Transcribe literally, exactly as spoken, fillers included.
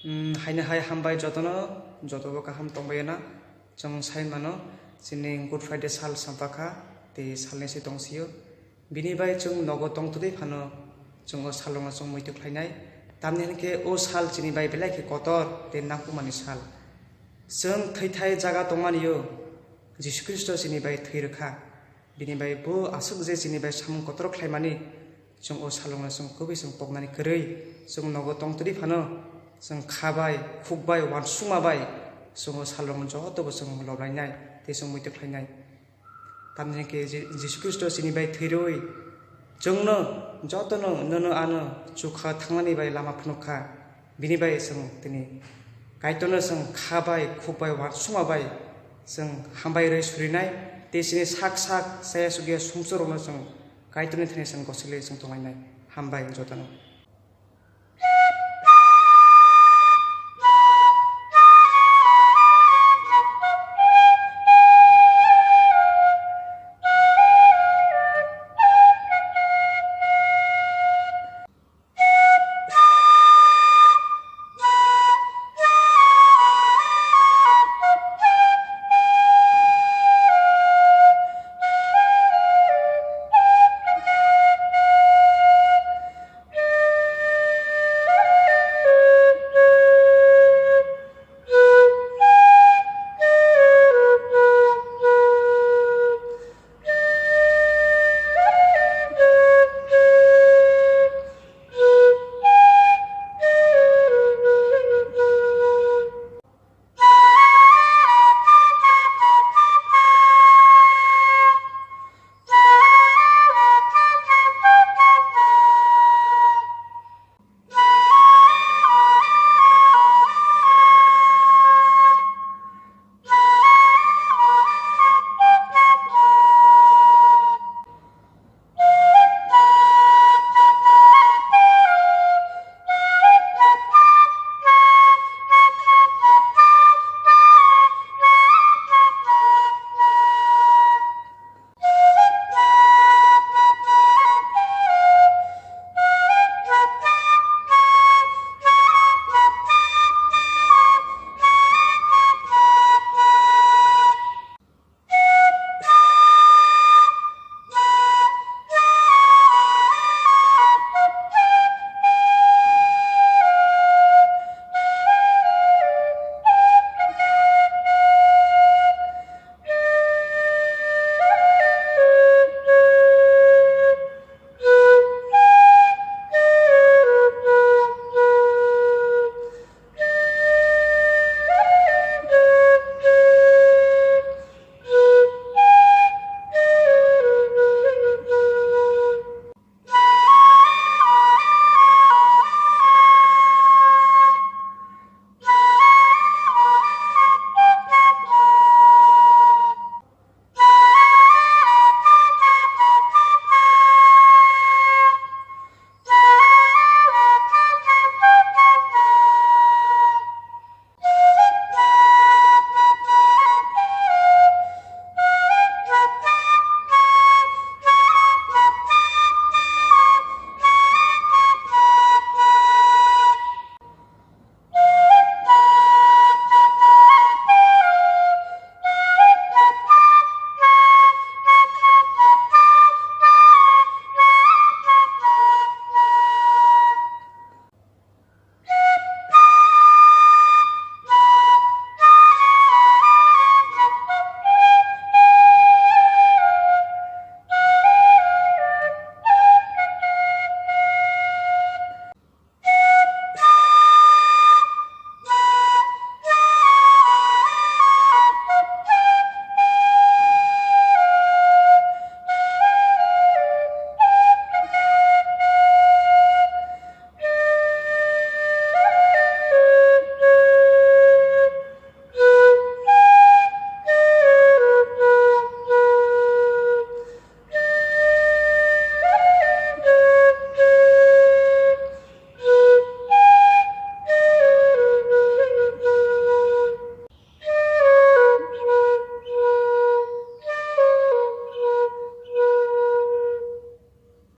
Umm, haino hai hambai jotono, jotobo kaham tongbaiyana. Chwng sai mano, chini Good Friday sal sampakha, tei salnwi se tongsio. Bini bai chwng nogo tongtwtwi phano, chwng o salrokno chwng muitu khlainai. Tamni hwn khe o sal chini bai belai khe kotor tei nangkukmani sal. Chwng thwithai jaga tongmanio, Jisu Khristo chini bai thwi rwkha. Bini bai bo aswk je chini bai samung kotor khlaimani, chwng o salrokno chwng kubui chwng poknani kwrwi, chwng nogo tongtwtwi phano, chwng kha bai, khuk bai, uansukma bai, chwng o salrokno jotobo chwng loblainai tei chwng muitu khlainai. Tamni hwn khe Je-, Jisu Khristo chini bai thwi rwui chwngno jotono nono ano chukha thangnani bai lama phunuk kha. Bini bai chwng tini Kaitorno chwng kha bai, khuk bai, uansukma bai chwng hambai rwi surinai, tei chini sak sak chaya chukya sumsok rokno chwng Kaitorni thani chwng gosili chwng tonglainai. Hambai jotono.